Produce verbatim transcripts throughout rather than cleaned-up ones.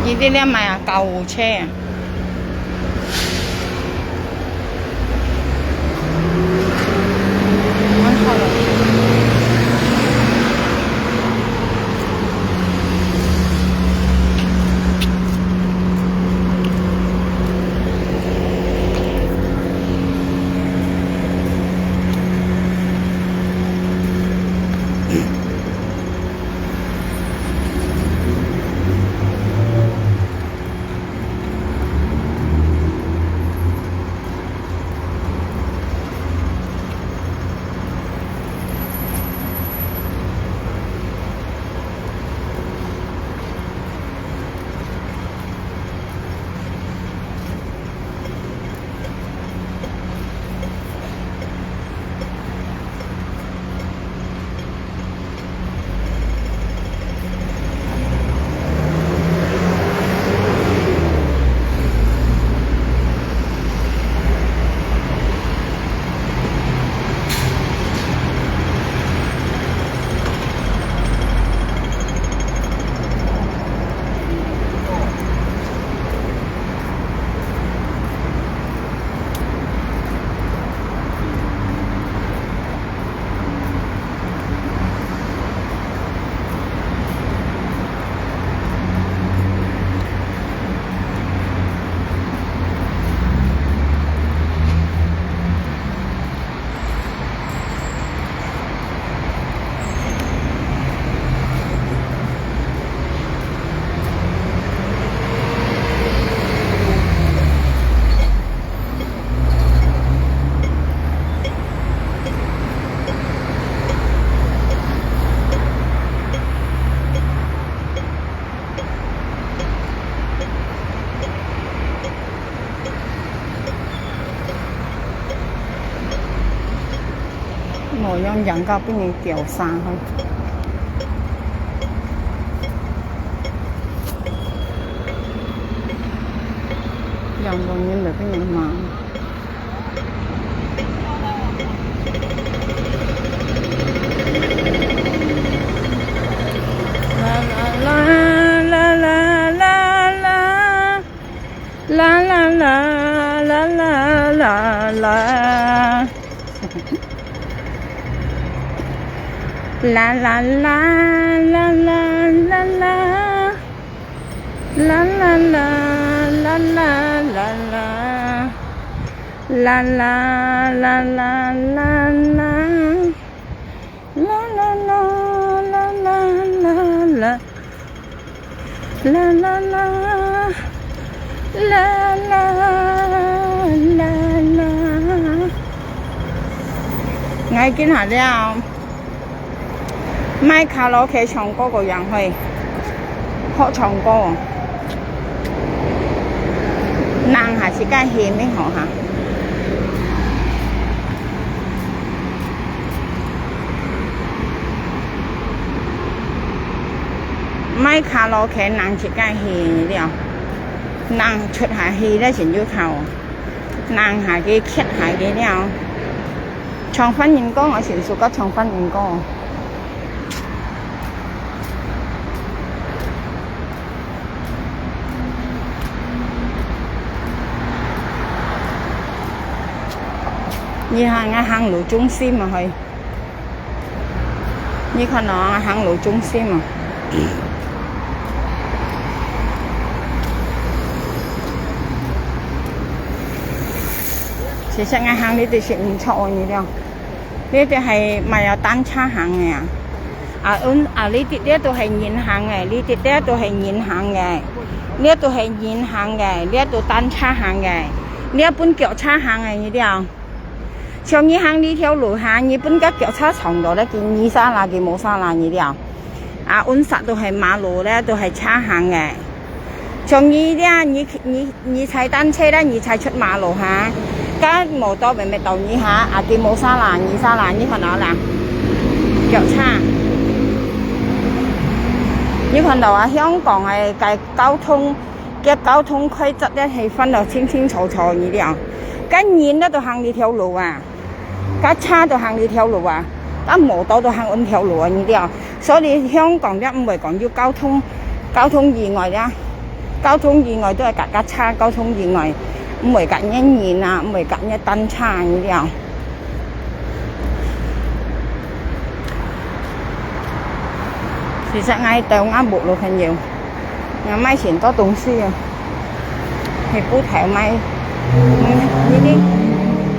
你在這買啊？救護車啊？無樣樣个分人叫聲去。兩個人來分人罵。啦啦啦啦啦啦啦。 啦啦啦啦啦啦啦。啦啦啦啦啦啦啦。啦啦啦啦啦啦啦。啦啦啦啦啦啦。 啦啦啦啦啦啦啦。啦啦啦啦啦啦。𠊎今下了，買卡拉OK唱歌个樣會，好唱歌哦。人還係該係咩好哈？ 買卡拉OK人自家去了，人出下去了先有頭，人下去，徛下去了。唱番人歌，𠊎先suka唱番人歌。你看，𠊎行路中心啊，嘿。 你看哦，行路中心啊。其實𠊎行呢度係毋錯哦，你了。呢度係買有單車行个啊。啊，嗯，啊，呢度，呢度係人行个，呢度，呢度係人行个，呢度係人行个，呢度單車行个，呢本腳車行个，你了。 像你行呢條路哈，你分个腳車撞到咧，佢，你儕啦，佢無儕啦，你了。啊，恁煞都係馬路咧，都係車行个。像你咧，你，你，你踩單車咧，你踩出馬路哈，該無到，明明到你哈，啊，佢無儕啦，你儕啦，你看到啦，腳車。你看到啊，香港个，个交通 个交通規則咧係分到清清楚楚，你了。該人咧都行呢條路啊，該車都行呢條路啊，該摩托都行恁條路啊，你了。所以香港咧毋會講有交通，交通意外咧，交通意外都係甲甲車，交通意外，毋會甲人人啊，毋會甲人單車你了。其實𠊎兜𠊎屋咯朋友，𠊎買盡多東西啊，去鋪頭買，嗯，你知，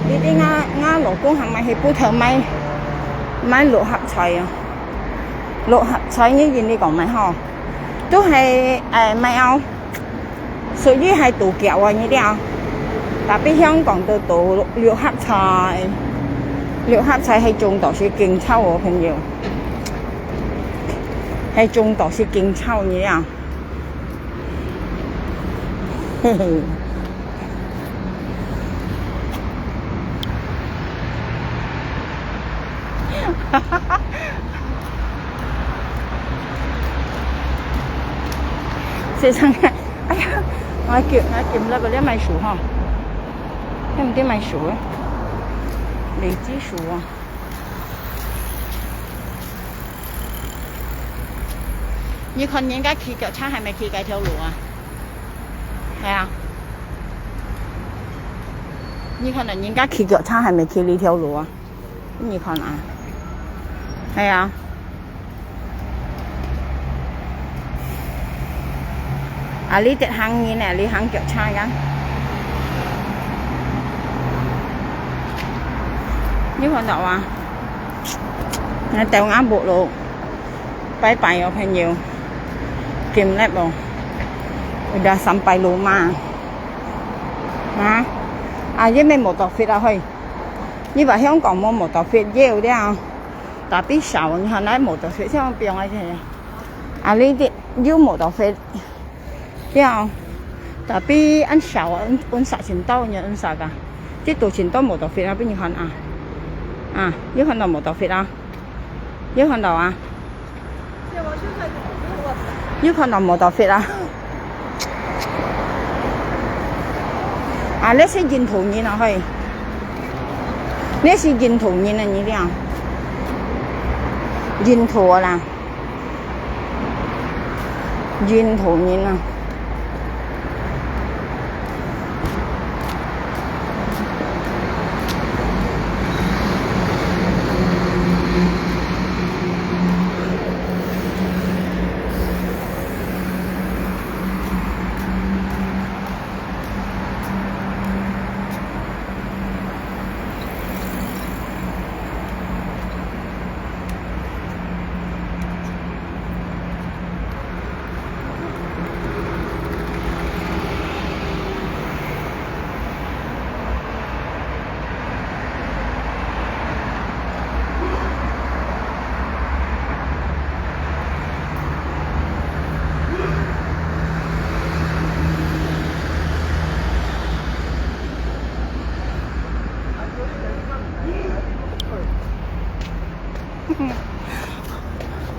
你知𠊎，𠊎老公還買去鋪頭買，買六合彩啊，六合彩你認你講買吼。 都係，誒，買哦，屬於係賭繳啊，你知啊。Tapi香港都賭六合彩，六合彩係中到係勁臭哦，朋友，係中到係勁臭，你知啊。嘿嘿。 先生，哎呀，𠊎撳，𠊎撳了，這買樹吼，這毋知買樹啊，荔枝樹啊。你看人家騎腳車還沒騎該條路啊？係啊。你看到人家騎腳車還沒騎這條路啊？ 你看啊，係啊。啊，你得行人啊，你行腳車啊。你看到啊？𠊎兜𠊎屋咯，拜拜哦，朋友。Game lab哦，udah sampai rumah。啊，啊，這邊motor-fit啊，嘿。 你話香港無motor-fit有了，tapi少，你看來motor-fit像放在這。啊，你這有motor-fit了，tapi恁少啊，恁，恁少盡多，你恁少个，這都盡多motor-fit啊，分你看啊，啊，有看到motor-fit啊？ 有看到啊？有看到motor-fit啊？啊，這係印度人啊，嘿。這係印度人啊，你聽。印度啊啦。印度人啊。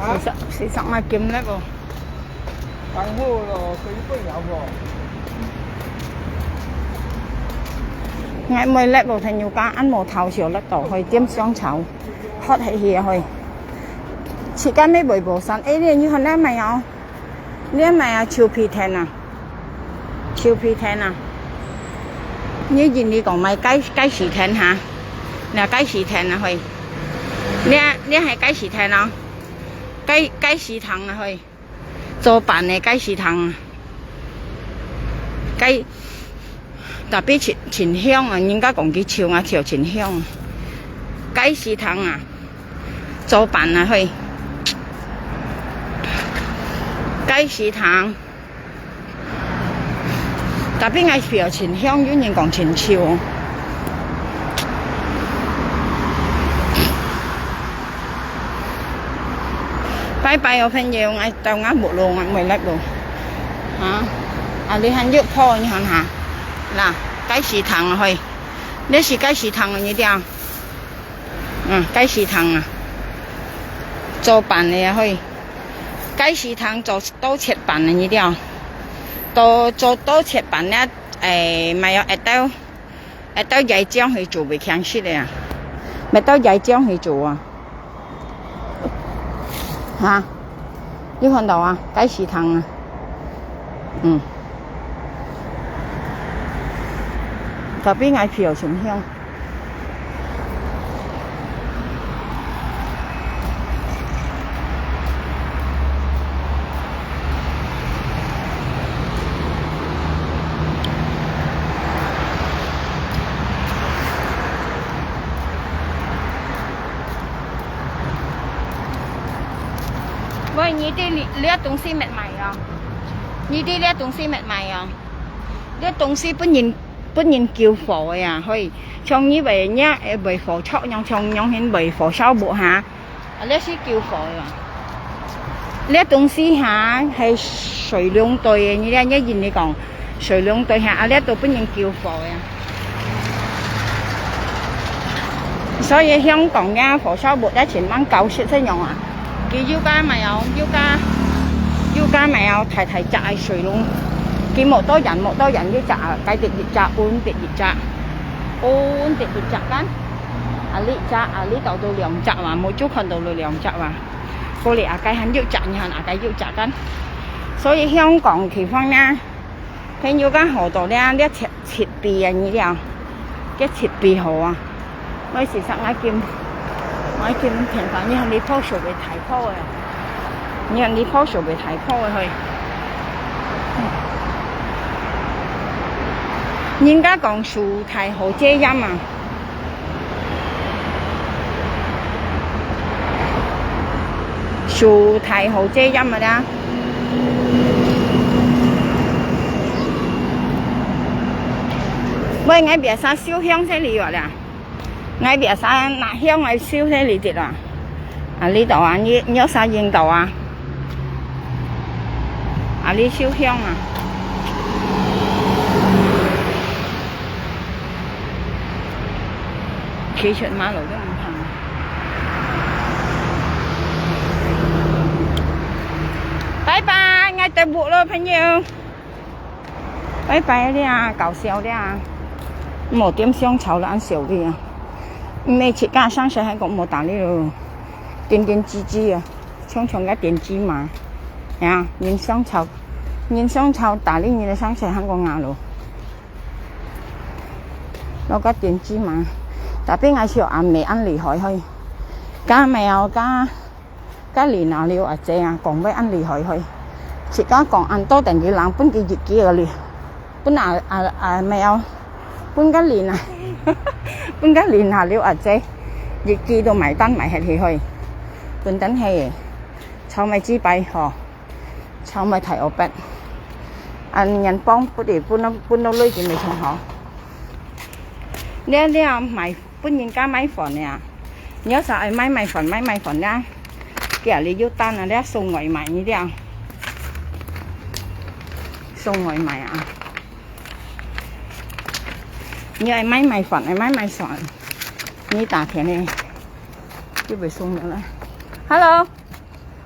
啊？四十，四十萬金了無？ 當好咯，可以分了無？𠊎毋會lap無朋友家，恁無頭小lap到，去點香草，hot起去啊去。自家乜會無散，誒，你，你看這買哦，這買啊，樹皮藤啊，樹皮藤啊。你認你講買該，該樹藤哈，那該樹藤啊去，這，這係該樹藤哦，該，該樹藤啊去。 做粄个該樹藤啊，該，tapi盡，盡香啊，人家講佢臭啊，臭盡香啊。該樹藤啊，做粄啊，嘿。該樹藤。 Tapi𠊎曉盡香，有人講盡臭。拜拜哦，朋友，𠊎到𠊎屋咯，𠊎毋會lap咯。啊，啊，你還有破，你看下，那，該樹藤啊，嘿，這係該樹藤啊，你聽。嗯，該樹藤啊，做粄个啊，嘿。 該樹藤做到切粄个，你知無？到，做到切粄呢，誒，買愛，愛到，愛到椰漿去做，會強食个啊。愛到椰漿去做啊。哈？你看到啊？該樹藤啊。嗯。tapi𠊎票盡香。喂，你知這，這東西乜賣啊？你知這東西乜賣啊？這東西分人，分人救火个啊，嘿，像你賣若，賣火柴，像，像，像賣火燒木哈。 啊，這係救火个啊。這東西哈，係水龍頭个，你這，你印尼講水龍頭哈，啊，這都分人救火个啊。所以香港个火燒木這盡吂搞識這樣啊。佢有个賣哦，有个，有个賣哦，大大隻个水龍，佢無多人，無多人，一隻啊，該跌一隻，穩跌一隻，穩跌一隻間。 啊，這隻，啊，這兜都兩隻哇，目珠看到都兩隻哇。過來啊，該還有隻，你看啊，該有隻間。所以香港地方呢，朋友間好多呢，這設，設備啊，你了，這設備好啊。我時常愛見，我愛見天花，你看你鋪手會太高个。 你看你鋪手會太高个去。人家講樹大好遮陰啊，樹大好遮陰啊啦。喂，𠊎別儕燒香先嚟啊啦。 𠊎biasa拿香來燒這裡个啊。啊，這兜啊，你，你有啥用到啊？啊，你燒香啊？其實馬路都毋行。拜拜，𠊎得屋咯，朋友。 拜拜了啊，搞笑了啊。無點香草了，恁少了啊。毋係自家上世還講無打理咯，點點滴滴啊，像像个點滴嘛。呀，人香草，人香草打理人个上世還講啊咯。落个點滴嘛，tapi𠊎笑阿妹恁厲害嘿，加咩哦，加 該年啊，了阿姐啊，講話恁厲害嘿。自家講恁多，等佢人分佢一支个哩，分啊，啊，啊，咩哦，分該年啊，分該年啊，了阿姐，一支都買單買下去嘿。本等係，炒米雞排吼，炒米大河北，恁樣幫，不如分到，分到累積咪仲好。了，了，買 分人家買飯呀。你有啥愛買買飯，買買飯呀。佢這裡有單啊，這送外賣你了。送外賣啊。你愛買買飯，愛買買飯，你打電呢，就會送了啦。Hello，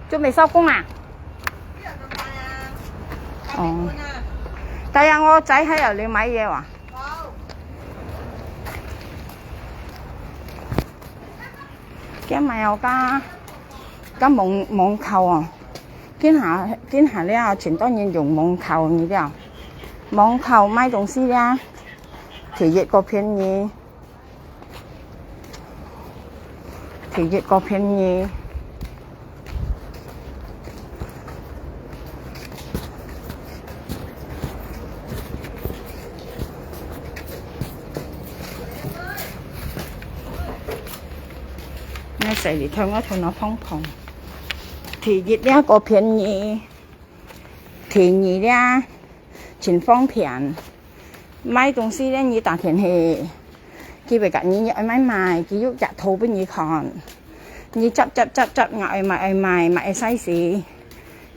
準備收工啊？哦。大家我仔還有你買嘢哇？ 今日有加，加網，網購哦。今下，今下了，盡多人用網購个了。網購買東西了，第一个便宜，第一个便宜。 𠊎在裡頭，𠊎頭腦碰碰。第一，這个便宜；第二，這盡方便。買東西呢，你打電話，佢會甲你愛買麼个，佢有截圖分你看。你接接接接，𠊎愛買愛買，買个size，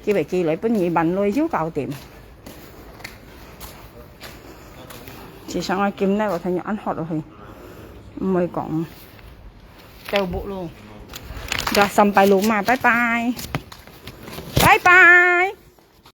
佢會寄來分你，辦落就搞掂。 其實𠊎今日𠊎同你恁好落去，毋會講，到屋咯。Ya，sampai rumah，拜拜，拜拜。